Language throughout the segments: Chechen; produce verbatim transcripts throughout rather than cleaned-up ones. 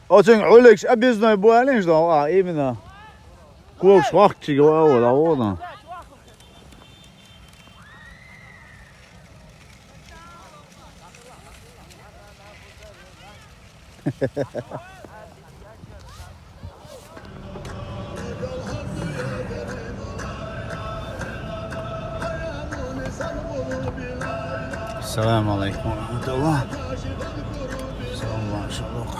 Оцунга Ӏулегаш объездной бу аьлла, а именно когаш вахчига вала вала. Ассаламу алейкум ва рахматуллах. Салам, шалук.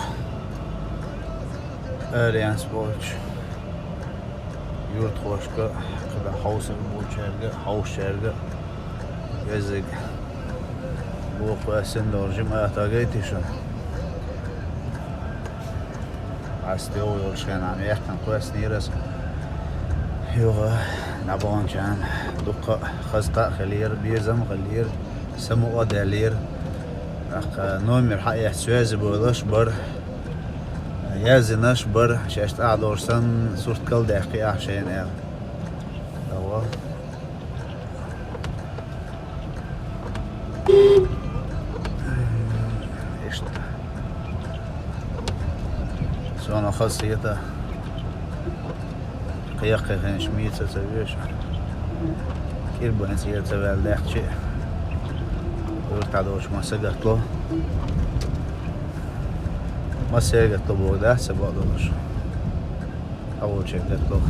Арианс болчу юртхошка, кхидӀа хьовсар болчаьрга, хьовсачаьрга, везиг. Вукху аьссина долу жимӀа а тагайти шуна. Ас тӀе йолуш хенахь мехкан кхоьссинера аса. Юха дӀабаханчарна дуккха а хаза кхаъ хилира, безам а хилира, самукъа а даьллера. ТӀаккха номер хьаэцна связи болуш бара, яздинарш бара, шаьш тӀехь долуш санна, сурт калдаьккхи ахь шайна аьлла. Давай. Иштта. Сона хазахета. Кхайкхина хенаш мийца ца веша. КӀирбан цӀера ца ваьлла даьхчи. Уртахь долчу ма сагатло. Ма сагатло боху дац ца бакъдолуш. Хьаволчеран гатло.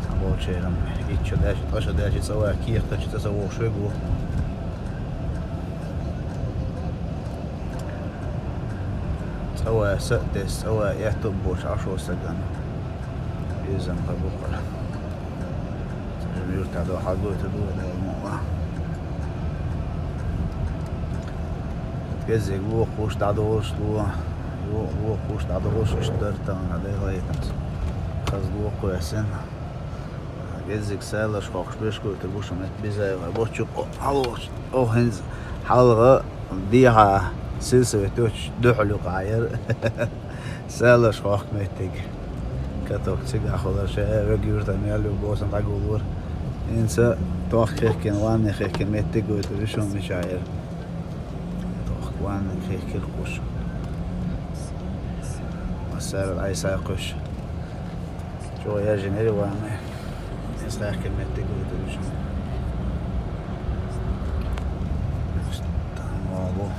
Хьаволчеран ичча даьча, ткъа ша даьча цӀа ваьхьа кехатачу цӀа ца вогӀуш вегу. ЦӀа ваьхьа са а тесна, цӀа ваьхьа аьтту а боцуш Ӏашо стагана. Безам хир бу хӀара. Цхьа жима юьртахь ду, хьагойту ду, Дала мукъ лахь. Кеззиг лохуш дӀадолуш ло, ло-, лохуш дӀадолуш иштта дара тахана, Дела гайтамца. Хаза лоху эсна. Кеззиг салаш хокхуш беш гойтур бу шу метта беза вай. Боччу къо-, хьалош. О, хӀинца хьалха дехьа сельсовет йоцуш дуьхьал юкъахь яра. Салаш хокху меттиг. Каток цигахь хуьлуш, э, вега юьртан мел ю босана дӀагуллора. ХӀинца тохка хехкина, ванна хехкина меттиг гойтур ю шуна мичахь яра. Тохка ванна хехкира кхуш. Массара Ӏайса кхуьш. Чо яжинера ванна. Иза хехкина меттиг гойтур ю шуна. Там вагу.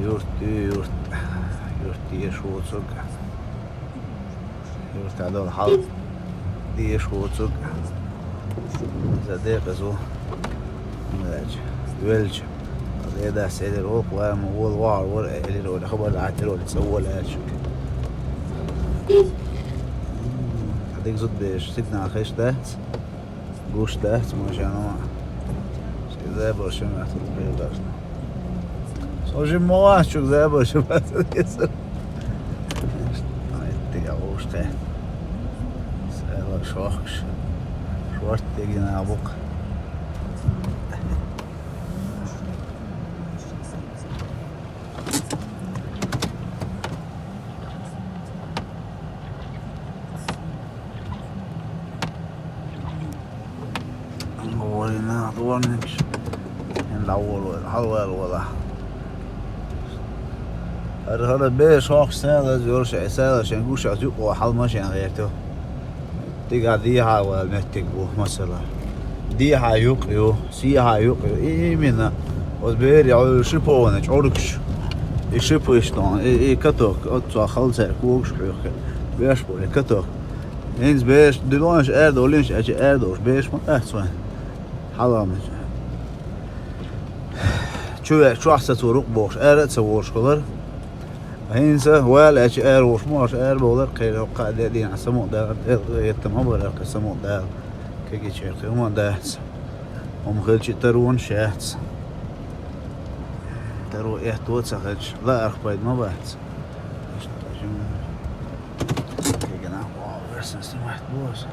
Юрт ю, юрт. Юрт деш воцург. Юртахь долу хьал деш воцург. Иза декъаза ву. Велча. Дедас элира, вукху ван ма вола вахьар вара, элира вара, хабар дӀатира вара, цӀа вола аьлла шуьга. Дика зудбераш, сигнал хиш дац? Гуш дац машина ма. Шен забар шимат хӀума хир дац. Со жимма вац, чуьра забар шимат хир. Ай, тига гӀуш те. Села шохкаш. Шорт тегина букъ. Война, дворникаш. Ин дӀаволавелла, хьалаваьлла вала. ХӀара, хӀара беш хьокхуш села йора шайн, села шайн гуш а юкъо хьал машен гӀерту. Тигахь дехьа вала меттиг бу, масала. Дехьа юкъ ю, сехьа юкъ ю. И именно, оцу бери Ӏуьллу шиповна чӀургаш. И шипаш тон, и, и каток, оццо хала цаьрга когаш хьоьху. Беш бу и каток. ХӀинца беш, дилонаш аьрдолуш, аьлча аьрдолуш, беш ма дац вайн. Хьаламаца. Чу ве-, чохь сацо рукъ бохуш, ара а ца волуш хилар. ХӀинца вала аьлча ара волуш ма вац, ара бовлар, кхеран кхаа де дийна самукъадала, тӀе гӀетта ма бара, кхин самукъадала. Кегича кхин хӀума дац. ХӀума хилча а таронаш яц. Таро этту а ца хилча, лаарх пайда ма бац. Кегина, о, версен снимать боза.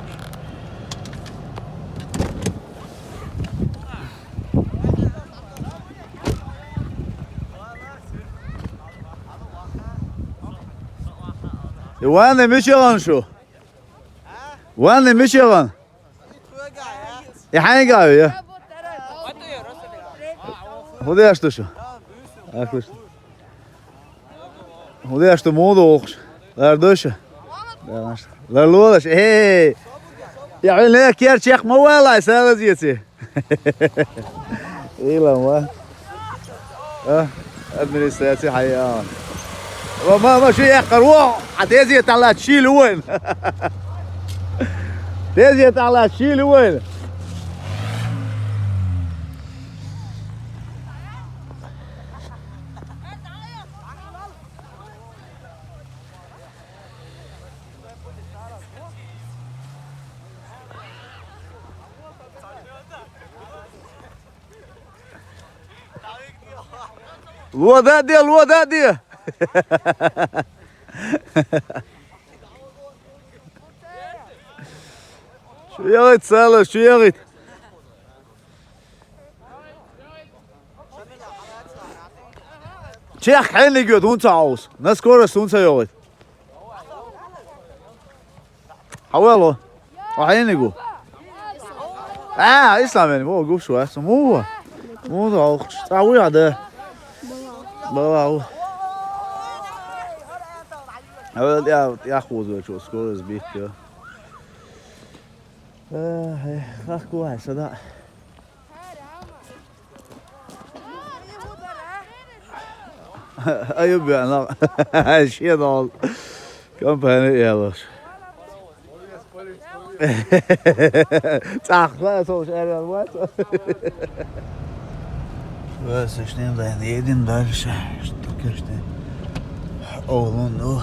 И ванна мичалан шу? Ванна мичалан? И хьайга а ве? ХӀун деш ду шу? Ах, ду шу. ХӀун деш ду, муха духуш? Лар ду шу? Лар лолаш. Эй! Я хьуьлла кер чекх ма валай, сала зеци. Илама. А? Администрация хьайа. Ва ма, ма шу яхкар во. А тезетахь лаьцна шийла ву вайн. Тезетахь лаьцна шийла ву вайн. Ло дан де, ло дан де. Шу яхийта, Сала, шу яхийта? Чекх хьениг йоду, хӀунда ца хьовса? На скорость хӀунда ца йогӀийта? Хьавело. Хьо хьениг ву? А, Ислам вен, во, гуш вац. Муха? Муха хьовхаш? Цхьа вуй хьан да? Бала ву. Хьавел, я, я хоза вачо, скорость битта. Э, э, хахку хьай, сада. Аюб яна. Шен дол. Компания ялаш. Цахла сол шарял ват. Васашнин дайн един дальше. Что кеште? Олун ду.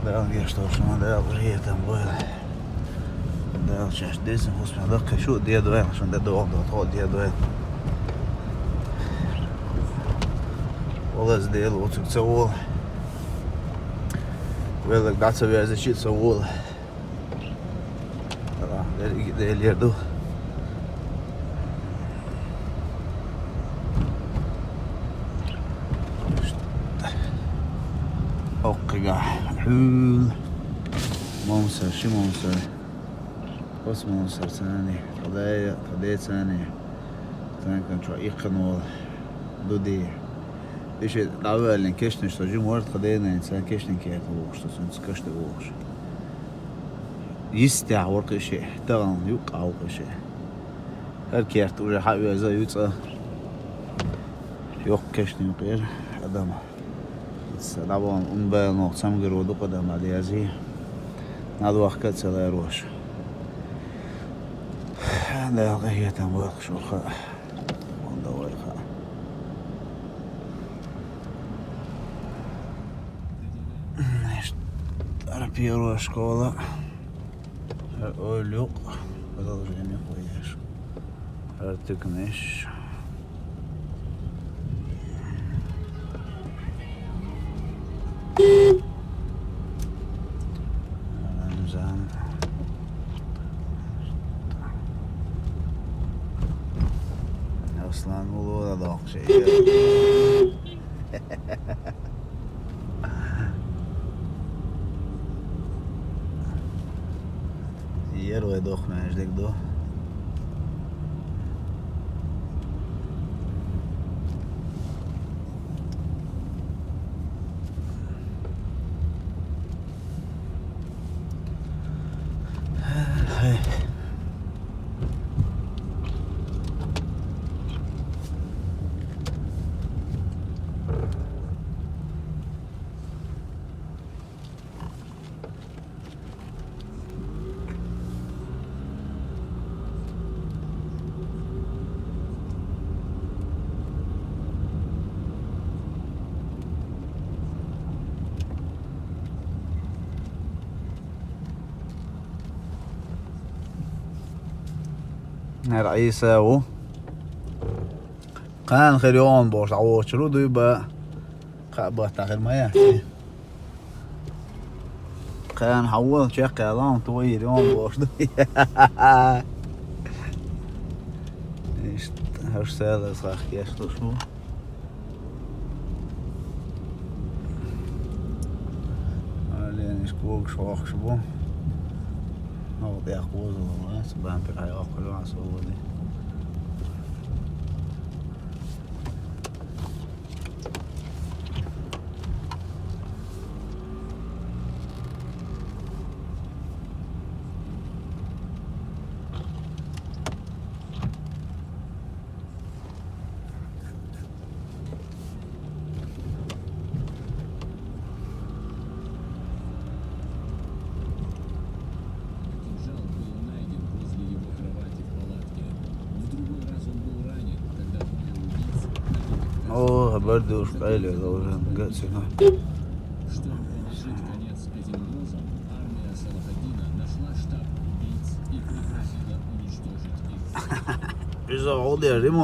Дал геш то шуна дал ретам бой. Дал чаш дезин хусман да кашу де дуэл, шун да дол да то де дуэл. Олаз дел оцук цавол. Велак даца вяза чи цавол. Дерриге Делера ду. Оккхигахь хьуьл. Мовсар, ши мовсар. Хос мовсар цани. Тхадай, тхадай цани. Цанкан чо иккханвол. Дуди. Ише дӀаваьллин кешнаш со жимор тхадайнайн, цан кешнин кехат вохуш, со цунца кашта вохуш. Йистехь вара кхин шиъ, тахана юккъехь ву кхин шиъ. ХӀара керт уже хьаоьза ю цӀа. Йоккха кешна юкъера адам. Ица дӀавахана ун бала нох цамгаро дукха адам дӀаязйи. Надвахка а ца ларош. Дала къахетам баккха шуха. Онда вай хаа. Иштта первая школа. Ой, люк. Продолжение хуеш. Артыкнеш. Рамзан. Аслан улура докши. Ер вай дохмеш дек до. ХӀара Ӏийса ву. Кхана хир йогӀун бохуш дӀавоцуш ву дуй ба. Кхаа баттахь хир ма яц. Кхана хьан вон чекхъяла, хьан тойир йогӀун бохуш ду. Иштта, хӀуш сала сахкеш луш ву. Ален иш когаш вахаш бу. ХӀокху тӀехь кхозалла вац, бампер хьайоккхур вац, хӀун вади. О, хабар душ къайле должен гацина. Чтобы положить конец этим угрозам, армия Салахаддина нашла штаб убийц и пригрозила уничтожить их. Иза олдер, имо.